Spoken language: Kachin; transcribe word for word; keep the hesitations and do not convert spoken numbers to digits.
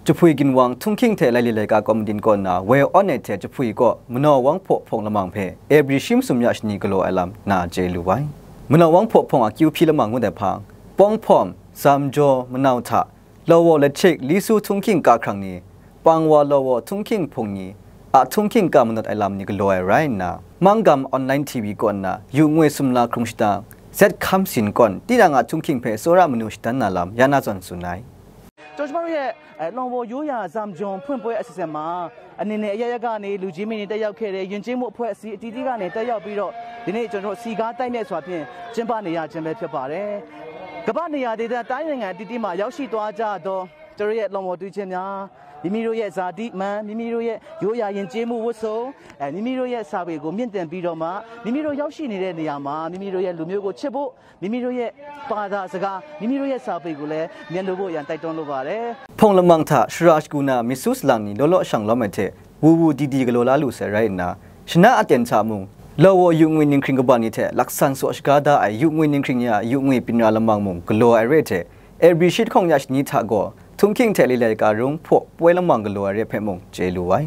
Jahpui ginwang htunghking hte laili laika kawm din kaw nna woi awn ai hte jahpui kaw Manawwang Hpaw Hpawng lamang hpe Ebri shi masum ya shani galaw ai lam na chye lu ai. Manawwang Hpaw Hpawng a kyu hpyi lamang ngut ai hpang, Pawng Hpawm, Zam Jaw, Manau hta, Law Waw Lachik, Li Su htunghking ka hkrang ni, Pang Wa Law Waw htunghking hpung ni, a htunghking ka manawt ai lam ni galaw ai rai nna, Manggam Online T V kaw nna yu ngwi sumla hkrung shadang, Z Hkam Sin kawn tinang a htunghking hpe tsawra manu shadan na lam ya na zawn tsun ai. ကျွန်တော်တို့ရဲ့အဲလွန်ဝေါ်ရိုးရာဇာမ်ဂျွန်ဖွင့်ပွဲအစီအစဉ်မှာအနေနဲ့အရပ်ရပ်ကနေလူကြီးမင်းတွေတက်ရောက်ခဲ့တဲ့ယဉ်ကျေးမှုအဖွဲ့အစည်းအသီးသီးကနေတက်ရောက်ပြီးတော့ဒီနေ့ကျွန်တော်တို့စီကားတိုက်မြတ်စွာဖြင့်ကျင်းပနေရခြင်းပဲဖြစ်ပါတယ်။ကမ္ဘာ့နေရာဒေသတိုင်းနိုင်ငံအသီးသီးမှာရောက်ရှိသွားကြသောကျွန်တော်တို့ရဲ့လွန်ဝေါ်တူးချင်းများမိမိတို့ရဲ့ဇာတိမှန်မိမိတို့ရဲ့ရိုးရာယဉ်ကျေးမှုဝတ်စုံအဲမိမိတို့ရဲ့စာပေကိုမြင့်တင်ပြီးတော့မှမိမိတို့ရောက်ရှိနေတဲ့နေရာမှာမိမိတို့ရဲ့လူမျိုးကိုချစ်ဖို့မိမိတို့ရဲ့ဘာသာစကားမိမိတို့ရဲ့စာပေကိုလည်းမျက်နှာဖို့ရန်တိုက်တွန်းလိုပါတယ်။ Hpawng lamang hta shara shagu na myit su salang ni law law shang lawm ai hte wu wu di di galaw la lu sai rai nna, shana aten hta mung, Law Waw yu ngwi ninghkring kaba ni hte laksan saw shaga da ai yu ngwi ninghkring ni a yu ngwi byin ra lamang mung galaw ai re hte, Ebri shi lahkawng ya shani hta gaw htunghking hte laili laika rung hpaw poi lamang galaw ai re hpe mung chye lu ai.